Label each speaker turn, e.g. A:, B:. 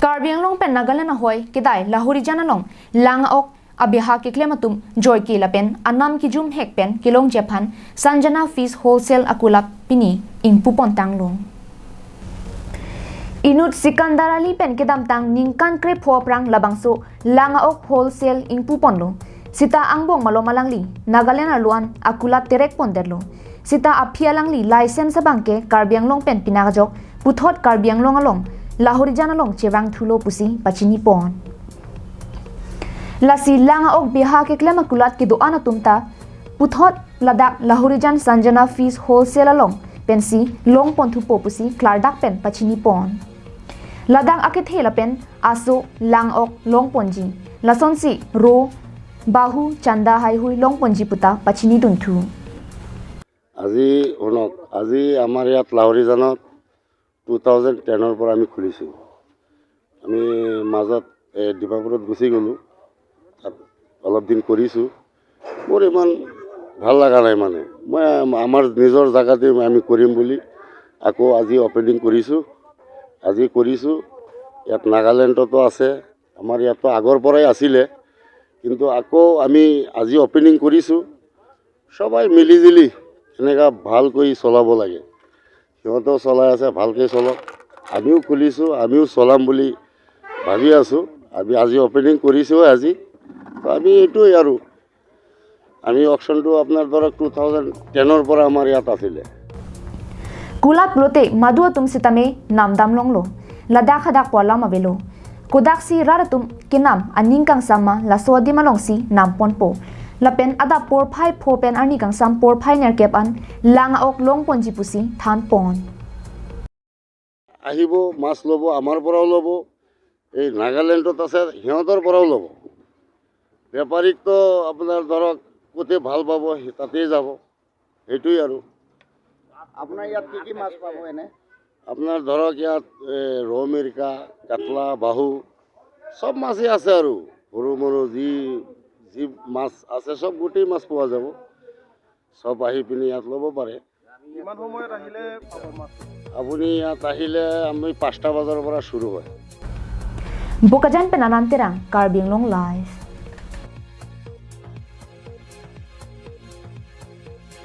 A: Karbi Anglong pen Nagaland hoi kedai Lahorijan along langa ok abiha ki klematum joy ki lapen anam ki jum hek pen kilong Japan Sanjana Fish Wholesale akulap pini ingpu pontang long. Inut Sikandar Ali pen kedam tang ningkan kre pho prang labangso langa ok wholesale ingpu ponlo sita angbong malo malangli Nagaland aluan akula terek ponderlo sita aphialangli license bangke Karbi Anglong pen pinagajok puthot Karbi Anglong along Lahorijan along chewang thulo pusi pachini pon. Lasi langa ok biha ke klema kulat ki doana tumta puthot Ladakh Lahorijan Sanjana Fish Wholesale along pensi long ponthu popusi klardak pen pachini pon. Ladakh ake thela pen aso lang ok long ponji lasonsi ro bahu chanda hai hui long ponji puta pachini dunthu.
B: আজি শুনক, আজি আমাৰ ইয়াত লাহৰিজানত 2010ৰ পৰা আমি খুলিছোঁ। আমি মাজত এই ডিমাপুৰত গুচি গ'লোঁ, তাত অলপ দিন কৰিছোঁ। মোৰ ইমান ভাল লগা নাই, মানে মই আমাৰ নিজৰ জেগাতে আমি কৰিম বুলি আকৌ আজি অ'পেনিং কৰিছোঁ, আজি কৰিছোঁ। ইয়াত নাগালেণ্ডতো আছে, আমাৰ ইয়াততো আগৰ পৰাই আছিলে, কিন্তু আকৌ আমি আজি অ'পেনিং কৰিছোঁ। সবাই মিলি জুলি এনেকুৱা ভালকৈ চলাব লাগে। সিহঁতেও চলাই আছে, ভালকৈ চলক। আমিও খুলিছোঁ, আমিও চলাম বুলি ভাবি আছোঁ। আমি আজি অ'পেনিং কৰিছোঁ আজি। তো আমি এইটোৱেই আৰু আমি অকশ্যনটো আপোনাৰ ধৰক 2010ৰ পৰা আমাৰ ইয়াত আছিলে।
A: Kulap lote madua tum sitame namdam longlo Ladakh hadak pola mabelo kodak si raratum kinam aning kang sama laso di malong si nampon po lapen ada por phai pho pen ani kang sam por phai ner kep an langa ok long ponji pusi than pon.
B: আহিব, মাছ ল'ব, আমাৰ পৰাও ল'ব, এই নাগালেণ্ডত আছে সিহঁতৰ পৰাও ল'ব। বেপাৰীকতো আপোনাৰ ধৰক ক'তে ভাল পাব তাতেই যাব, সেইটোৱেই আৰু।
C: আপোনাৰ ইয়াত কি কি মাছ পাব এনে?
B: আপোনাৰ ধৰক ইয়াত ৰৌ, মিৰিকা, কাটলা, বাহু চব মাছেই আছে আৰু সৰু মৰু যি যি মাছ আছে চব গোটেই মাছ পোৱা যাব। চব আহি পিনি ইয়াত ল'ব পাৰে।
C: কিমান সময়ত আহিলে পাব মাছ?
B: আপুনি ইয়াত আহিলে আমি 5টা বজাৰ পৰা শুৰু হয়।
A: Bokajan pen ananterang Karbi Anglong Live.